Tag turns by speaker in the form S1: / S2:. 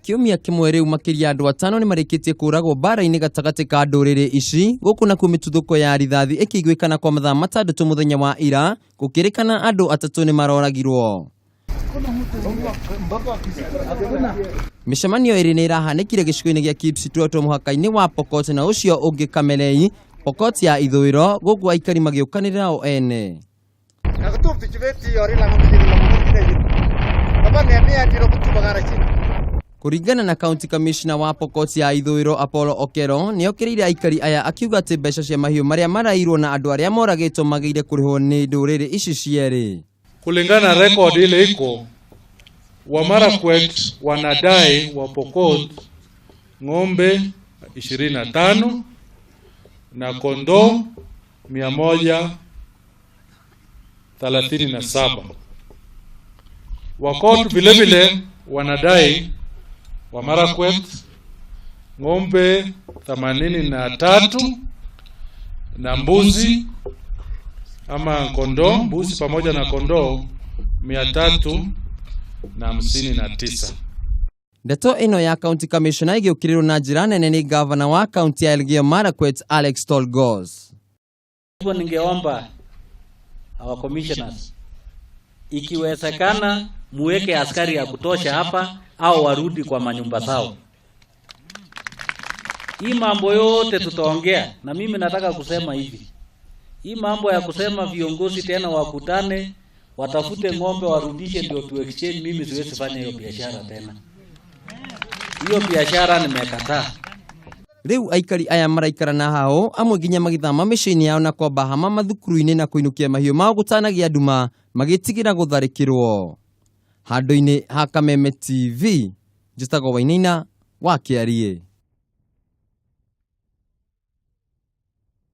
S1: Kiumia kĩmwe rĩu makĩria andũ atano nĩ marĩkĩtie kũragwo mbara-inĩ gatagatĩ ka ndũrĩrĩ ici gũkũ nakuo mĩtuthũko ya rithathi ĩkĩiguĩkana kwa mathaa matandatũ mũthenya wa ira gũkĩrĩkana andũ atatũ nĩ maroragirwo. Mĩcemanio ĩrĩ nĩ ĩrahanĩkire gĩcigo-inĩ gĩa Kipsitwetwe mũhaka-inĩ wa Pokot na ũcio ũngĩ Kamelei, Pokot ya ithũĩro, gũkũ aikari magĩũkanĩrĩra o ene. Kũringana na County Commissioner wa Pokot ya ithũĩro Apollo Okero, nĩ okĩrĩire aikari aya akiuga atĩ mbeca cia mahiũ marĩa marairwo na andũ arĩa moragĩtwo magĩrĩire kũrĩhwo nĩ ndũrĩrĩ ici cierĩ.
S2: Kulingana na record ile iko, wa Marakwet wanadai wa Pokot ng'ombe 25 na kondoo 137. Wakot vile vile wanadai wa Marakwet ng'ombe 83 na mbuzi ama kondoo, mbuzi pamoja na kondoo 359.
S1: Ndeto ĩno ya County Commissioner ĩgĩũkĩrĩrwo na njĩra nene nĩ gavana wa kaunti ya Elgeyo Marakwet Alex Tolgos.
S3: Hivyo ningeomba our commissioners, ikiwezekana muweke askari ya kutosha hapa au warudi kwa manyumba zao. Hii mambo yote tutaongea, na mimi nataka kusema hivi, hii mambo ya kusema viongozi tena wakutane watafute ng'ombe warudishe ndio tu exchange, mimi siwezi fanya hiyo biashara tena. Hiyo biashara nimekataa.
S1: Rĩu aikari aya maraikara na hao amwe nginya magĩthama mĩciĩ-inĩ yao na kwamba hama mathukuru-inĩ na kũinũkia mahiũ mao gũtanagia nduma magĩtigĩra gũtharĩkĩrwo. Handũ-inĩ ha Kameme TV, njĩtagwo Wainaina wa Kĩariĩ.